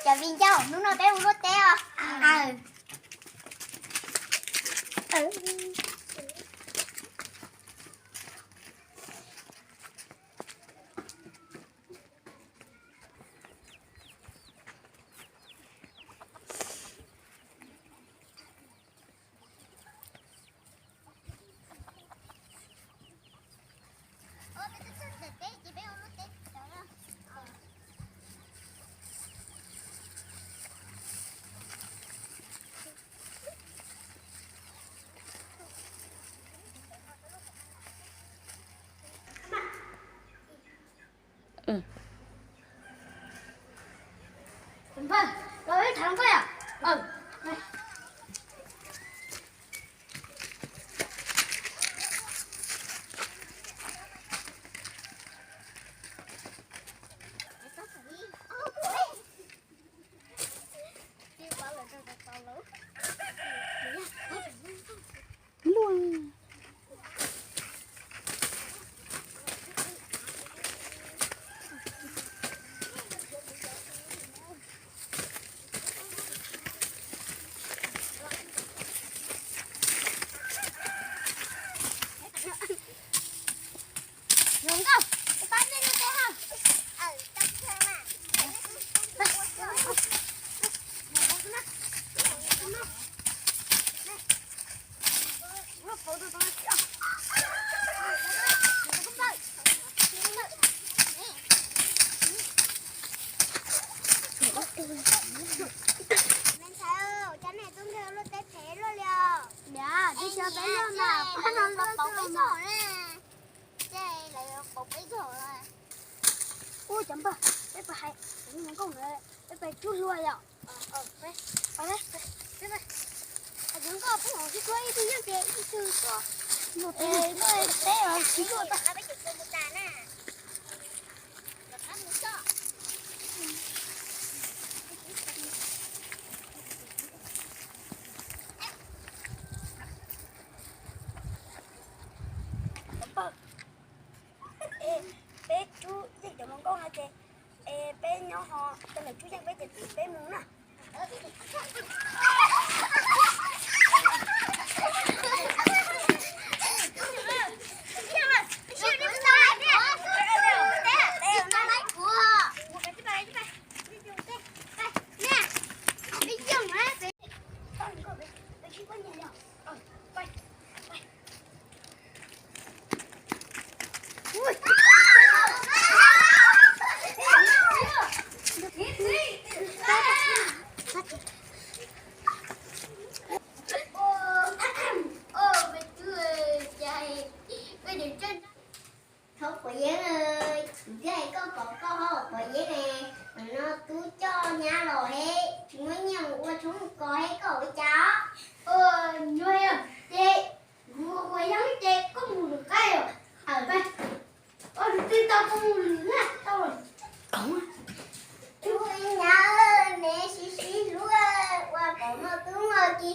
Cov viv ncaus, hnub no peb ua luaj teb os. Luaj. Me ntxhais, cov niag tub nkeeg luaj teb phem luaj li os. Niam, twb xyov peb luaj mas, pab no luaj peb zog na. Ces lawv yuav pauv peb zog lawm. Ua cov npawg, peb pais hais cov niag hluas nkauj ntawd, peb pais rub hlua yom. Hais cov nkauj peb hais tsis tau, ib tug yeej tias ib tug tuaj. Luaj teb, peb tsis luaj tag. Peb rub yeej cov hluas nkauj no ces, es peb nyob ho coj lawv rub yeej peb ces peb mus na. Thov quav yeeb, kuv twb hais koj kom koj ho quav yeeb ne, nim no tub coj nyab los he, tsis muaj nyiaj mus ua tshoob mus kos he, koj ua cas? Nyuag, ces kuv quav yeeb ces koj mus lwm qaib os. Ua tus twg tau koj mus lwm na tau. Tub nyab, neb sib sib hlub ua kom muaj tub muaj ki.